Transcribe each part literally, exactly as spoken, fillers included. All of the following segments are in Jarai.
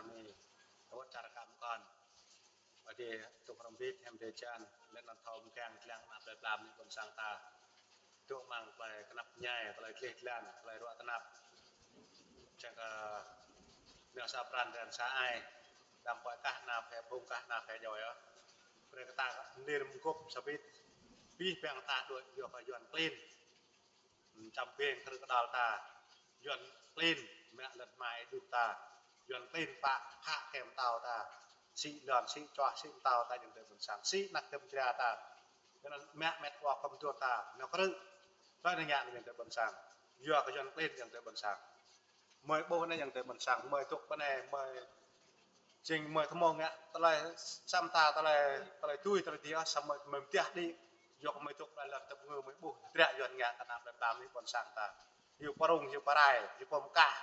Anai, tơwơ̆t čar kăm kon. Ƀơi adih dŏ hrŏm bĭt hiam dêh jan, lĕ anŭn thâo mơgang lăng ană plơi pla mơnuih ƀôn sang ta. Dŏ amăng tơlơi kơnăp ñai, tơlơi gleh glan, tơlơi ruă tơnap. Čang kơ nao sa pran ran sa ai, đăm pơ̆i kah ană phe phung kah ană phe djoi yơh. Brơi kơ ta nir mơgŭp sa bĭt, abih bang ta đuaĭ yua kơ Yuan klin. Čăm beng krư̆ kơdăl ta. Yuan klin mă lŏn hmai đuh ta. Yuan klin pă phă kĕm tao ta. Sĭ lŏn, sĭ čoh, sĭ mơtâo ta ayŏng adơi ƀôn sang. Sĭ anăk tơm jra ta. Yuan mă met wa khŏm tuôn ta. Nao krư̆. Tơlơi anai ngă ayŏng adơi ƀôn sang. Yua kơ Yuan klin ayŏng adơi ƀôn sang. Mơi ƀuh anai ayŏng adơi ƀôn sang. Mơi dŏ ƀơi anai, mơi Jing mơi tơmŏ ngă tơlơi samơ̆ ta tơlơi, tơlơi tui, tơlơi dih, samơ̆ mơi mơtiah đĭ. Yua kơ mơi dŏ tơlơi lŏn tơpơngư mơi ƀuh hơdră Yuan ngă kơ ană plơi pla mơnuih ƀôn sang ta. Hiư̆m pơrŭng, hiư̆m pơrai, hiư̆m pơmơkah,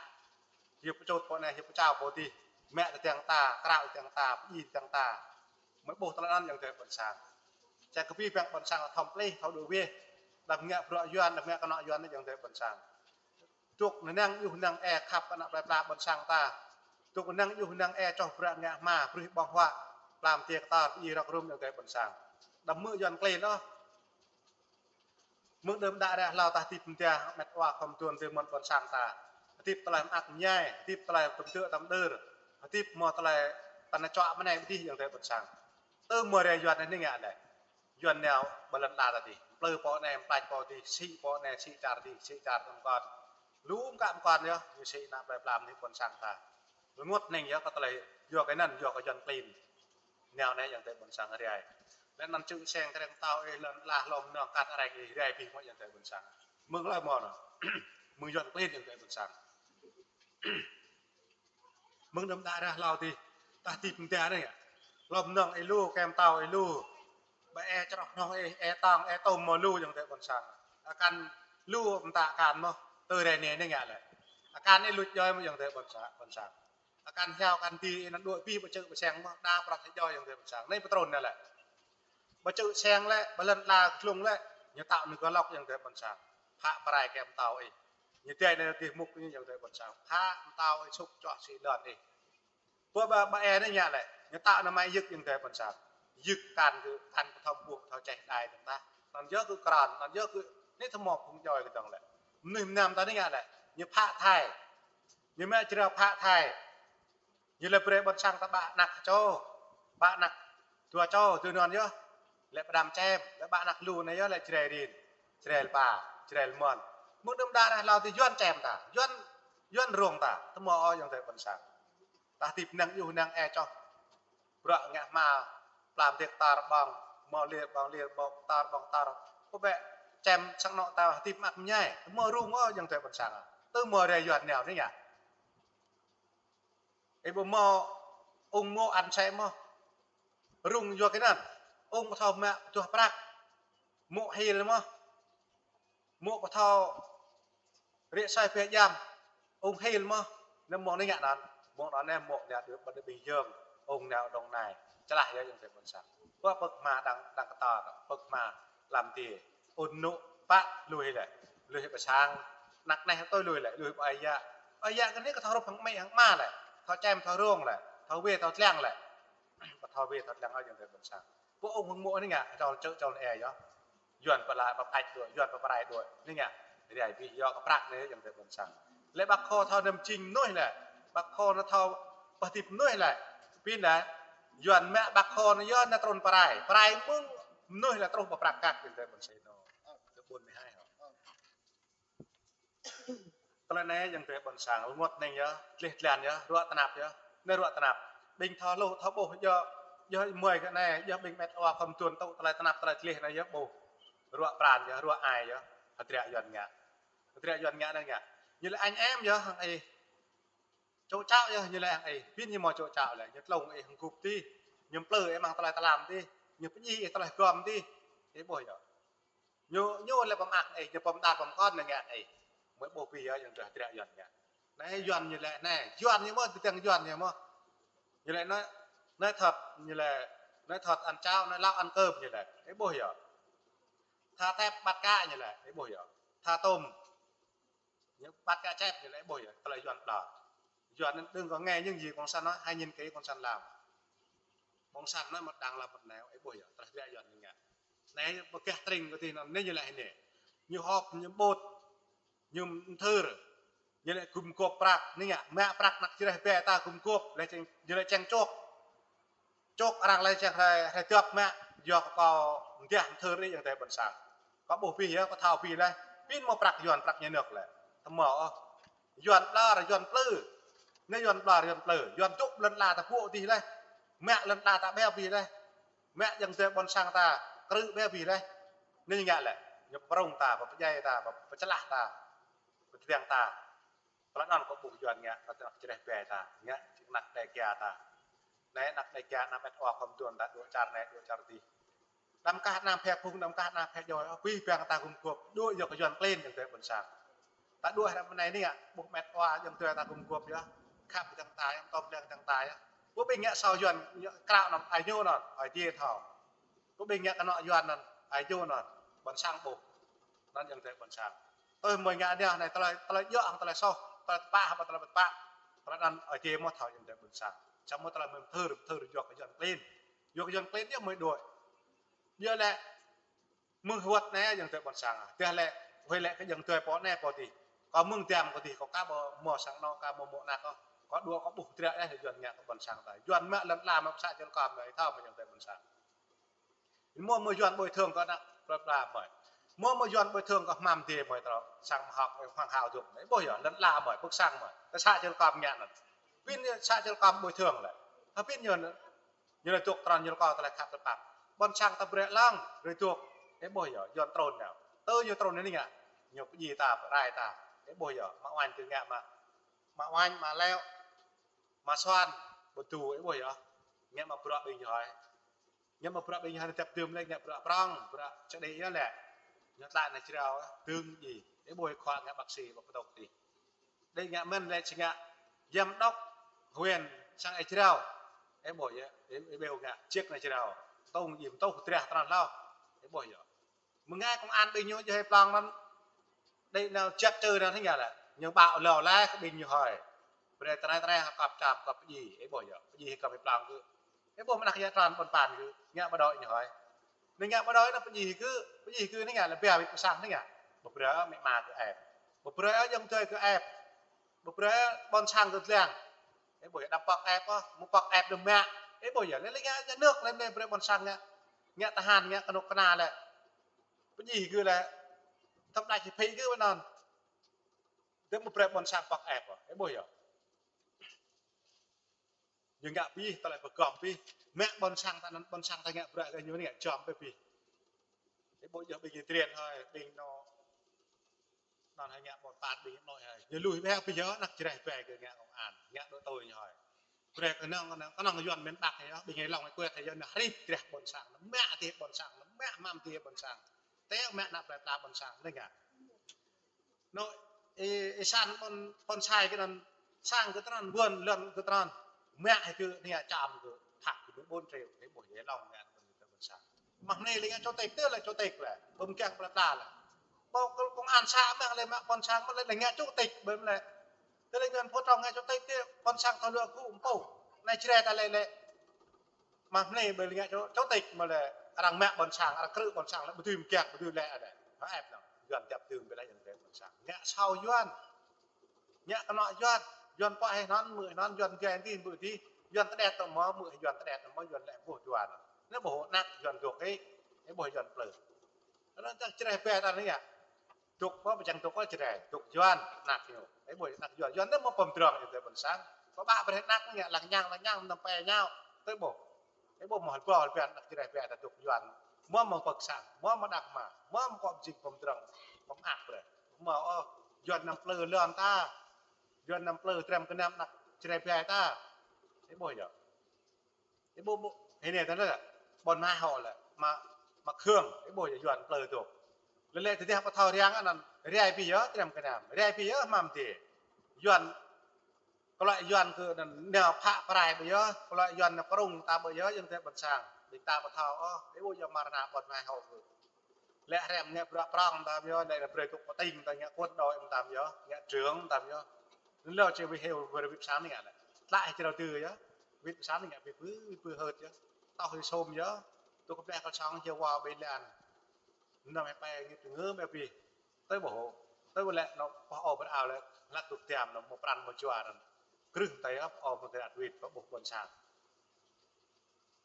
hiư̆m pơčut pơ anai, hiư̆m pơčao pơ adih. Mă tơdang ta, krao tơdang ta, pơdjai tơdang ta. Mơi ƀuh tơlơi anŭn ayŏng adơi ƀôn sang. Čang kơ abih bang ƀôn sang thâo pơplih, thâo đuaĭ weh. Đăm ngă bruă Yuan, đăm ngă kơnŏ Yuan anai ayŏng adơi ƀôn sang. Dŏ năng yŭ năng e khăp ană plơi pla ƀôn sang ta. Dŏ năng yŭ năng e čoh bruă ngă hma, brơi ƀơ̆ng huă, plam tiê kơtor, pơdjai rơ̆k rŭm ayŏng adơi ƀôn sang. Đăm hmư̆ Yuan klin ôh. Mơ̆ng đưm đă ră hlâo ta hơdip mơda, met wa khŏm tuôn adơi mơ̆n ƀôn sang ta. Hơdip tơlơi mơak mơñai, hơdip tơlơi tơm dơ̆ tơm đơr, hơdip mơ̆ tơlơi ta nao čuă mơ̆ng anai pơ adih ayŏng adơi ƀôn sang. Tơm mơ̆ rai Yuan anai ngă lĕ. Yuan nao ƀơi lŏn ala ta adih. Plư pơ anai, mơplač pơ adih, sĭ pơ anai, sĭ čar adih, sĭ čar tơm kon. Lu mơkă mơkŏn yơh, ñu sĭ ană plơi pla mơnuih ƀôn sang ta. Rơngot hning yơh kơ tơlơi, yua kơ anŭn, yua kơ Yuan klin. Nao anai ayŏng adơi ƀôn sang rai. Lĕ anŭn čư̆ seng kreng tao ih lŏn ala hlŏm nong kăt arăng ih rai abih mơ̆ ayŏng adơi ƀôn sang. Mơ̆ng hlơi mơ̆ anŭn. Mơ̆ng Yuan klin ayŏng adơi ƀôn sang. Mơ̆ng đưm đă ră hlâo adih, ta hơdip mơda anai ngă. Hlŏm nong ih lu, kĕm tao ih lu. Ƀơi e čroh nong ih, e tong, e tôm mơ̆ lu ayŏng adơi ƀôn sang. Akan lu mơta akan mơ̆, tơ rai anai anai ngă lĕ. Akan ih luč djơ̆ mơ̆ ayŏng adơi ƀôn sang, ƀôn sang. Akan hiao akan di ih nao đuaĭ abih ƀơi čư̆ ƀơi seng mơ̆, đa prăk djơ̆ ayŏng adơi ƀôn sang. Anai pơtrŭn anai lĕ. Ƀơi čư̆ seng lĕ, ƀơi lŏn ala glông lĕ, ñu tao anai gơlŏk ayŏng adơi ƀôn sang. Phă pơrai kĕm tao ih. Ñu dai anai adih mŭk ñu ayŏng adơi ƀôn sang. Phă mơtâo ih sŭk čoh sĭ lŏn ih. Pơ ƀa, ƀa e anai ngă lĕ, ñu tao anai mă yơk ayŏng adơi ƀôn sang. Yơk akan kơ, akan kơ thâo ƀuh, thâo čeh đai dơ̆ng tah. Anŭn yơh kơ krăn, anŭn yơh kơ, anai tơmŏ phung djoi kơ dơ̆ng lĕ. Mơnuih mơnam ta anai ngă lĕ, ñu phă thai. Ñu mă jrao phă thai. Ñu lĕ brơi ƀôn sang ta ƀă anăk čô, ƀă anăk dua čô, tui anŭn yơh. Lĕ pơđăm čem, lĕ ƀă anăk lu anai yơh lĕ Jrai rin, Jrai lơpa, Jrai lơmơ̆n. Mơ̆ng đưm đă ră hlâo adih Yuan čem ta, Yuan, Yuan rông ta, tơmŏ ôh ayŏng adơi ƀôn sang. Ta hơdip năng yŭ năng e čoh. Bruă ngă hma, plam tiê kơtor ƀơ̆ng, mơ̆ lir ƀơ̆ng lir, ƀơ̆ng kơtor ƀơ̆ng kơtor. Kơ ƀĕ čem sang anŏ ta hơdip mơak mơñai, tơmŏ rông ôh ayŏng adơi ƀôn sang. Tơmŏ rai Yuan nao anai ngă. Ih ƀu mơ̆ ung mô̆ ăn sĕ mơ̆. Rŭng yua kơ anŭn. Ung ƀu thâo mă duah prăk. Mô̆ hil mơ̆. Mô̆ ƀu thâo rĕ soi pĕ jam. Ung hil mơ̆. Anŭn mơ̆ng anai ngă anŭn. Mơ̆ng anŭn anai mô̆ nao đưm ƀơi Bình Dương. Ung nao Đồng Nai. Čơlah yơh ayŏng adơi ƀôn sang. Pơ pơ̆k hma đang, đang kơtor. Pơ̆k hma lăm tiê. Ôn nụ pă lui lĕ. Lui pơ sang. Anăk anai tui lui lĕ. Lui pơ ơi yă. Ơi yă kơ anai kơ thâo hrup hăng amĭ hăng ama lĕ. Thâo čem thâo rông lĕ. Thâo wê thâo tlang lĕ. Ƀu thâo wê thâo tlang ôh ayŏng adơi ƀôn sang. Pô ung hăng mô̆ anai ngă, čŏl čư̆ čŏl e yơh. Yuan pơla pơpač đuaĭ, Yuan pơrai đuaĭ, anai ngă. Rai abih yơh kơ prăk anai ayŏng adơi ƀôn sang. Lĕ Bác Hồ thâo năm jing mơnuih lĕ. Bác Hồ anŭn thâo pơhơdip mơnuih lĕ. Pin lĕ. Yuan mă Bác Hồ anŭn yơh anŭn trŭn pơrai. Pơrai mơ̆ng mơnuih lĕ truh pơ prăk kăk ayŏng adơi ƀôn sang. Anŭn kơ ƀôn mơnuih hai hŏ. Tơlơi anai ayŏng adơi ƀôn sang, rơngot hning yơh, gleh glan yơh, ruă tơnap yơh, anai ruă tơnap. Ƀing thâo hluh, thâo ƀuh, yơh, yơh mơi kơ anai, yơh ƀing met wa khŏm tuôn tŭ tơlơi tơnap, tơlơi gleh anai yơh ƀuh. Ruă pran yơh, ruă ai yơh, hơdră Yuan ngă. Hơdră Yuan ngă anai ngă. Ñu lĕ anh em yơh, hăng ih. Čô čao yơh, ñu lĕ hăng ih. Pin ñu mơ̆ čô čao lĕ, ñu tlung ih hăng gŭp adih. Ñu plư ih amăng tơlơi tlam adih. Ñu pơdjai ih tơlơi gom adih. Ih ƀuh yơh. Ñu, ñu lĕ pơmơak ih, ñu pơmơđar pơmơkŏn anai ngă ih. Mơi ƀuh pih yơh, ayŏng adơi hơdră Yuan ngă. Anai Yuan ñu lĕ, anai, Yuan ñu mơ̆, tơdang Yuan ñu mơ̆. Ñu lĕ nói, nói thật, ñu lĕ, nói thật ăn cháo, nói láo ăn cơm ñu lĕ. Ih ƀuh yơh. Tha tep ƀăt kă ñu lĕ, ih ƀuh yơh. Tha tôm. Ñu ƀăt kă čep ñu lĕ, ih ƀuh yơh. Tơlơi Yuan ƀlŏr. Yuan anŭn đừng có nghe những gì cộng sản nói, hãy nhìn kỹ cộng sản làm. Cộng sản nói một đằng làm một nẻo, ih ƀuh yơh, tơlơi djă Yuan ñu ngă. Anai pơgah tring kơ tih anŭn, anai ñu laĭ anai. Ñu họp, ñu ƀôt, ñu mơthưr, ñu laĭ gum gôp prăk, anai ngă, mă prăk anăk čơreh ƀe ta gum gôp, laih čang, ñu laĭ čang čŏk. Čŏk arăng laih čang hrơi, hrơi djŏp mă, yua kơ kâo mơdah mơthưr ih ayŏng adơi ƀôn sang. Kâo ƀuh abih yơh, kâo thâo abih laih, pĭn mơ̆ prăk Yuan, prăk nhà nước lĕ. Tơma ôh. Yuan ƀlŏr, Yuan plư. Anai Yuan ƀlŏr, Yuan plư. Yuan dŏ lŏn ala ta ƀuh adih laih. Mă lŏn ala ta ƀiă abih laih. Mă ayŏng adơi ƀôn sang ta krư̆ ƀiă abih laih. Anai ñu ngă lĕ. Ñu pơrŭng ta, pơdjai ta, pơčơlah ta, pơdơ̆ng ta. Tơlơi anŭn kâo ƀuh Yuan ngă, kơ tơlơi čơreh ƀe ta, ngă, anăk Đêga ta. Anai anăk Đêga, anăk met wa khŏm tuan ta dŏ čar anai, dŏ čar adih. Đăm kah anăm phe phung, đăm kah anăm phe djoi, ơ, abih bang ta gum gôp, dŏ yua kơ Yuan klin ayŏng adơi ƀôn sang. Ta dŏ hrăm anai anai ngă, ƀuh met wa ayŏng adơi ta gum gôp yơh. Khăp kơ tơ̆ng ta, yơh, tŏm lĕng kơ tơ̆ng ta yơh. Ƀuh ƀing ngă asâo Yuan, ngă krao anŭn, ai ñu anŭn, ai djai thâo. Ƀuh ƀing ngă kơnŏ Yuan anŭn, ai ñu anŭn, ƀôn sang ƀuh. Anŭn ayŏng adơi ƀôn sang. Tơl mơi ngă anai, anai tơlơi, tơlơi djŏ hăng tơlơi soh, tơlơi tơpă hăng tơlơi ƀu tơpă. Tơlơi anŭn ai djai mơ̆ thâo ayŏng adơi ƀôn sang. Samơ̆ tơlơi mơthưr, mơthưr yua kơ Yuan klin. Yua kơ Yuan klin yơh mơi đuaĭ. Yua lĕ mơ̆ng wơ̆t anai ayŏng adơi ƀôn sang. Tơdah lĕ, huĭ lĕ kơ ayŏng adơi pô anai pô adih. Kâo mơ̆ng tiăm kơ adih, kâo aka ƀu mơ̆ sang anŏ, aka ƀu mơ̆ anăk ôh. Kâo dŏ kâo ƀuh dră laih Yuan ngă kơ ƀôn sang ta. Yuan mă lŏn ala mă pơ să Čư̆ Kơm anai, thâo mơ̆ ayŏng adơi ƀôn sang. Mơ̆ mơ̆ Yuan bồi thường kơ anăk plơi pla mơi. Mơ̆ mơ̆ Yuan bồi thường kơ hmam dê mơi tơlơi sang mơhŏk, ih hmang hao dŏ. Ih ƀuh yơh, lŏn ala mơi, pơ sang mơi. Kơ să Čư̆ Kơm ngă anŭn. Pĭn să Čư̆ Kơm bồi thường lĕ. Hă pĭn ñu, ñu lĕ dŏ tơnăn ñu kơ tơlơi khăp tơpă. Ƀôn sang ta brơi lăng, brơi dŏ. Ih ƀuh yơh, Yuan trŭn ñu. Tơ ñu trŭn anai ngă. Ñu pơdjai ta, pơrai ta. Ih ƀuh yơh, mă wañ tơ ngă mă. Mă wañ, mă leo. Mă suan, ƀu djơ̆, ih ƀuh yơh. Ngă mă bruă ƀing ñu hơi. Ngă mă bruă ƀing ñu hơi tep tưm lĕ, ngă bruă prŏng, bruă čơđai yơh lĕ. Ñu tlaih anai jrao, dơ̆ng djai. Ih ƀuh khua ngă bác sĩ, ƀu pơtŏk dih. Đĭ ngă mơ̆n lĕ či ngă giám đốc huyện sang ai jrao. Ih ƀuh yơh, ih, ih ƀuh ngă ček anai jrao. Tŏng djai, tŏng drah tơnăn hlâo. Ih ƀuh yơh. Mơ̆ng anai công an ƀing ñu djơ̆ hơi plŏng anŭn. Đĭ nao čăt čơ anŭn hăng lĕ. Ñu ƀă lâo laih kơ ƀing ñu hơi. Brơi tơnai tơnai hă kăp čam kăp pơdjai. Ih ƀuh yơh. Pơdjai kăp hơi plŏng kơ. Ih ƀuh mơnăk ngă tơnăn ƀôn ƀan kơ. Ngă ƀu đuaĭ ñu hơi. Anai ngă ƀu đuaĭ anŭn pơdjai kơ. Pơdjai kơ anai ngă lĕ biă ƀing pơ sang anai ngă. Ƀu brơi mĕ ma kơ ĕp. Ƀu brơi ayŏng adơi kơ ĕp. Ƀu brơi ƀôn sang kơ dlăng. Ih ƀuh yơh đăm pŏk ĕp ôh. Mơ̆ pŏk ĕp đơ̆ng mă. Ih ƀuh yơh. Lĕ lĕ ngă nhà nước lĕ mơ̆ brơi ƀôn sang ngă. Ngă tơhan ngă kơnuk kơna lĕ. Pơdjai kơ lĕ. Thâm đa či phĭ kơ ƀơi anŭn. Dơ̆ng mơ̆ brơi ƀôn sang pŏk ĕp ôh. Ih ƀuh yơh. Ñu ngă abih, tơlơi pơgŏm abih. Mă ƀôn sang ta anŭn, ƀôn sang ta ngă bruă kơ ñu ngă jŏm abih. Ih ƀuh yơh ƀing ñu trian hơi, ƀing ñu. Anŭn hơi ngă ƀôn ƀan ƀing ñu hơi. Ñu lui ƀĕ abih yơh, anăk čơreh ƀe kơ ngă công an, ngă dŏ tui ñu hơi. Brơi kơnơ̆ng, kơnơ̆ng, kơnơ̆ng Yuan miền Bắc hơi yơh, ƀing ñu lŏng quê hơi yơh, anŭn hrip drah ƀôn sang, anŭn mă dêh ƀôn sang, anŭn mă hmam dêh ƀôn sang. Tơ mă anăk plơi pla ƀôn sang, anai ngă. Anŭn, ih, ih san ƀôn, ƀôn sai kơ anŭn, sang kơ tơnăn, ƀuôn lŏn kơ tơnăn. Mă hơi kơ anai čam kơ, phạt kơ mười bốn triệu, ih ƀuh yơh lŏng ngă ƀôn, ƀôn sang. Mă anai lĕ ngă chủ tịch, tơ lĕ chủ tịch lĕ, ƀu kiăng plơi pla lĕ. Ƀu kơ công an xã mă lĕ mă ƀôn sang mă lĕ, lĕ ngă chủ tịch ƀơi mă lĕ. Tơ lĕ ngăn phó trong ngă chủ tịch tơ, ƀôn sang thâo lua kơ ƀu pô. Anai čơreh ta lĕ lĕ. Mă anai ƀơi lĕ ngă chủ, chủ tịch mă lĕ arăng mă ƀôn sang, arăng krư̆ ƀôn sang lĕ, ƀu dưi mơkiăng, ƀu dưi lĕ anai. Hă ĕp anŭn, Yuan djăp dưi ƀơi lĕ Yuan tơ ƀôn sang. Ngă asâo Yuan. Ngă kơnŏ Yuan, Yuan pŏk hơi anŭn, mơ̆ hơi anŭn, Yuan gai dih, mơ̆ dih, Yuan tơđet tơ mơ̆, mơ̆ hơi Yuan tơđet tơ mơ̆, Yuan lĕ ƀuh Yuan. Anai ƀuh anăk Yuan dŏ kơ, anai ƀuh Yuan plư. Anŭn tơlơi čơreh ƀe ta anai ngă. Dŏ ƀơi pơčang dŏ kơ čơreh, dŏ Yuan, anăk ñu. Ih ƀuh anăk Yuan, Yuan anai mơ̆ pơm drong ñu tơ ƀôn sang. Kơ ƀă brơi anăk ngă lăng ñang, lăng ñang, năm pe ñao, tơ ƀuh. Ih ƀuh mơ̆ hlâo hlâo ƀiă anăk čơreh ƀiă ta dŏ Yuan. Mơ̆ mơ̆ng pơk sang, mơ̆ mơ̆ng đah ma, mơ̆ mơ̆ng kơ jing pơm drong, pơm ak brơi. Mơ̆ ôh, Yuan anăm plư lŏn ta. Yuan anăm plư trem kơnam anăk čơreh ƀiă ta. Ih ƀuh yơh. Ih ƀuh ƀuh. Hơnai ta anai lĕ. Ƀôn mai hŏ lĕ. Mă, mă khương. Ih ƀuh yơh Yuan plư dŏ. Lĕ lĕ tơdah pơthâo răng anŭn. Rai ƀiă yơh trem kơnam. Rai ƀiă yơh hmam dêh. Yuan Kơ lĕ Yuan kơ anŭn nao phă pơrai ƀơi yơh, kơ lĕ Yuan nao pơrŭng ta ƀơi yơh, ayŏng adơi ƀôn sang. Ƀing ta pơthâo ôh, ih ƀuh yơh mơ̆ ră anai ƀôn mai hŏ kơ. Lĕ hrăm ngă bruă prŏng tam yơh, lĕ brơi tŭk pơting ta ngă quân đội tam yơh, ngă trưởng tam yơh. Lơ či wĭt hyu wơr wĭt pơ sang anai ngă lĕ. Tlă hĭ črâo tơ yơh. Wĭt pơ sang anai ngă wĭt pơ, wĭt pơ hơt yơh. Tŏh hĭ sôm yơh. Tui kơ pleh kơ song hyu wa ƀơi lan. Năm hĭ pĕ ngĭt ngơ mĕ ƀĭ. Tơi ƀuh. Tơi ƀuh lĕ, nŏ pơh ôh ƀơi ao lĕ, hlăk dŏ tiam nŏ mơ̆ pran mơ̆ jua anŭn. Krưh tơi ôh, pơh ôh mơ̆ tơrat wĭt, pơh ƀuh ƀôn sang.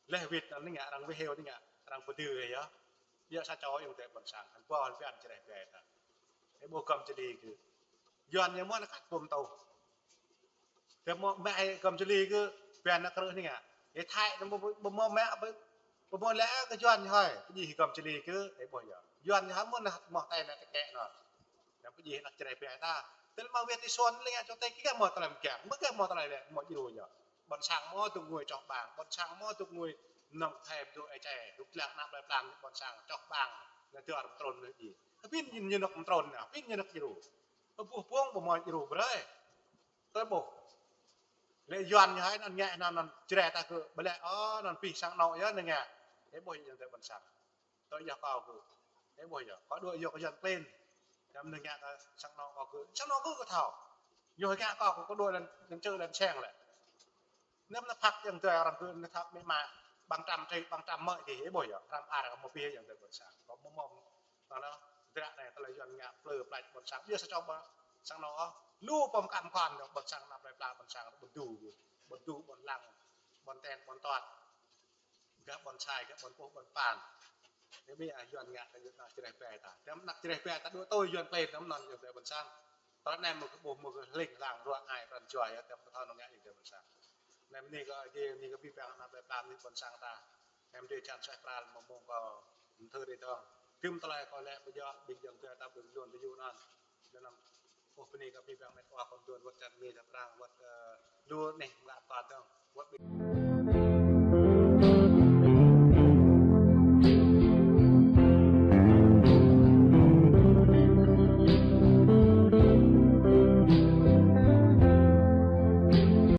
Leh wĭt anŭn anai ngă arăng wĭt hyu anai ngă, arăng pơdư hĭ yơh. Yua sa čô ayŏng adơi ƀôn sang, hăng ƀuh hăng pian čreh ƀe ta. Ih ƀuh gŏm čơli kơ. Yuan ñu mơ̆n kăt pum tŭ. Tơ mơ̆ mă hĭ gŏm čơli kơ, pian nă krưh anai ngă. Ih Thái nă ƀu, ƀu mơ̆ mă, ƀu, ƀu mơ̆ lĕ kơ Yuan ñu hơi, pơdjai hĭ gŏm čơli kơ, ih ƀuh yơh. Yuan ñu hơi mơ̆n nă mơ̆ tơi nă tơkĕ nŏ. Nă pơdjai hĭ nă čreh ƀe ta. Tơl mă wĭt ti suan lĕ ngă čô tơi kơ mơ̆ tơlơi mơkĕng, mơ̆ kơ mơ̆ tơlơi lĕ, mơ̆ djru yơh. Ƀôn sang mơ̆ dŏ ngui čoh ƀang, ƀôn sang mơ̆ dŏ ngui nŏng thai dŏ ê čai, dŏ lăng anăp lai plang ƀôn sang čoh ƀang, nă dŏ arăng trŭn nă djai. Hơbĭn ñu nŏk trŭn nă, hơbĭn ñu nŏk djru. Pơƀuh pơ̆ng ƀu mơ̆ djru brơi. Tơi ƀuh. Lĕ Yuan ñu hơi anŭn ngă anŭn, anŭn čreh ta kơ ƀlĕ ôh, anŭn pih sang nŏ yơh anŭn ngă. Ih ƀuh ayŏng adơi ƀôn sang. Tơ yơh kâo kơ. Ih ƀuh yơh. Kâo đuaĭ yua kơ Yuan klin. Yua mơ̆ ñu ngă kơ sang nŏ kâo kơ. Sang nŏ kâo kơ thâo. Ñu hơi ngă kâo kơ, kâo đuaĭ lăn, lăn čơ lăn seng lĕ. Năm nă phak ayŏng adơi arăng kơ nă thâo mĕ mă. Ƀăng trăm tri, ƀăng trăm mơ̆ kơ, ih ƀuh yơh. Arăng ar kơ mơ̆ pih ayŏng adơi ƀôn sang. Kâo mơ̆ mơ̆. Tơ nă, tơdră anai, tơlơi Yuan ngă plư plač ƀôn sang. Yua sa čô ƀôn sang nŏ ôh. Lu pơm kăm kŏn yơh ƀôn sang anăp lai plang ƀôn sang ƀôn du. Ƀôn du, ƀôn lăng. Ƀôn ten, ƀôn tuat. Gah ƀôn sai, gah ƀôn pôh, ƀôn pan. Ih ƀuh, a, Yuan ngă kơ Yuan nă čreh ƀe ta. Tơm nă čreh ƀe ta dŏ tui Yuan klin tơm anŭn ayŏng adơi ƀôn sang. Tơl anai mơ̆ kơ ƀuh mơ̆ kơ hling hlang ruă ai pran jua yơh tơm kơ thâo nŏ ngă ayŏng adơi ƀôn sang. Anai mơ̆ anai kơ djai anai kơ pih păng anăp lai plang anai ƀôn sang ta. Anai mơ̆ djai čan suaih pral mơ̆ mơ̆ng kâo mơthưr ih dơ̆ng. Tơm tơlơi kâo lĕ ƀu djơ̆ ƀing ayŏng adơi ta ƀing Yuan ƀu djơ̆ anŭn. Anŭn. Ôh, bơni kơ pih păng met wa kâo tuan wơ̆t čan mi ta prang wơ̆t, ơ, lu anai ngă ta dơ̆ng. Wơ̆t ƀing